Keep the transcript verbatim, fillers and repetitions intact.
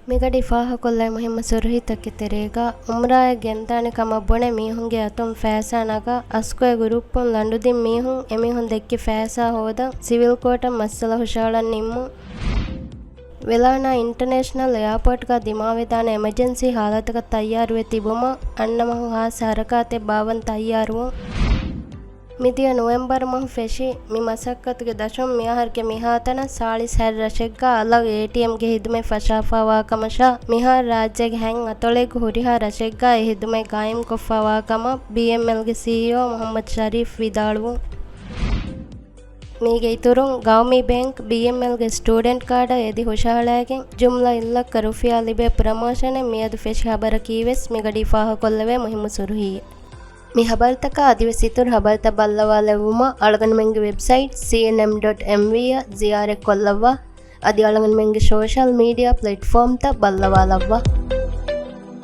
މިގަޑި ފާހަކޮށްލައި މުހިއްމު ސުރުހީތަކެއް ތެރޭގަ، އުމްރާއަށް ގެންދާނެ ކަމަށް ބުނެ މީހުންގެ އަތުން ފައިސާ ނަގާ، އަސްކޮއެ ގުރޫޕުން ލަނޑުދިން މީހުން އެމީހުން ދެއްކި ފައިސާ ހޯދަން ސިވިލް ކޯޓަށް މައްސަލަ ހުށަހަޅަން ނިންމުން. ވެލާނާ އިންޓަރނޭޝަނަލް އެއާޕޯޓްގަ ދިމާވެދާނެ އެމަޖެންސީ ހާލަތަކަށް ތައްޔާރުވެ ތިބުމަށް އަންނަ މަހު ހާއްސަ ހަރަކާތެއް ބާވަން ތައްޔާރުވުން. މިދިޔަ ނޮވެމްބަރު މަހު ފެށި މި މަސައްކަތުގެ ދަށުން މިއަހަރުގެ މިހާތަނަށް ސާޅީސް ހަތް ރަށެއްގަ އަލަށް އޭޓީއެމްގެ ހިދުމަތް ފަށާފައިވާ ކަމަށާ، މިހާރު ރާއްޖޭގެ ހަތް އަތޮޅެއްގެ ހުރިހާ ރަށެއްގަ އެ ހިދުމަތް ގާއިމްކޮށްފައިވާ ކަމަށް ބީއެމްއެލްގެ ސީއީއޯ މުހައްމަދު ޝަރީފް ވިދާޅުވުން. މީގެ އިތުރުން، ގައުމީ ބޭންކް ބީއެމްއެލްގެ ސްޓޫޑެންޓް ކާޑަށް އެދި ހުށަހަޅައިގެން ޖުމްލަ އެއް ލައްކަ ރުފިޔާ ލިބޭ ޕްރޮމޯޝަނެއް މިއަދު ފެށި ހަބަރަކީވެސް މިގަޑީ ފާހަކޮށްލެވޭ މުހިއްމު ސުރުހީއެއް. މި ހަބަރުތަކާ އަދިވެސް އިތުރު ހަބަރުތައް ބައްލަވާލެއްވުމަށް އަޅުގަނޑުމެންގެ ވެބްސައިޓް ސީއެންއެމް ޑޮޓް އެމްވީ އަށް ޒިޔާރަތްކޮށްލައްވާ. އަދި އަޅުގަނޑުމެންގެ ސޯޝަލް މީޑިއާ ޕްލެޓްފޯމްތައް ބައްލަވާލައްވާ.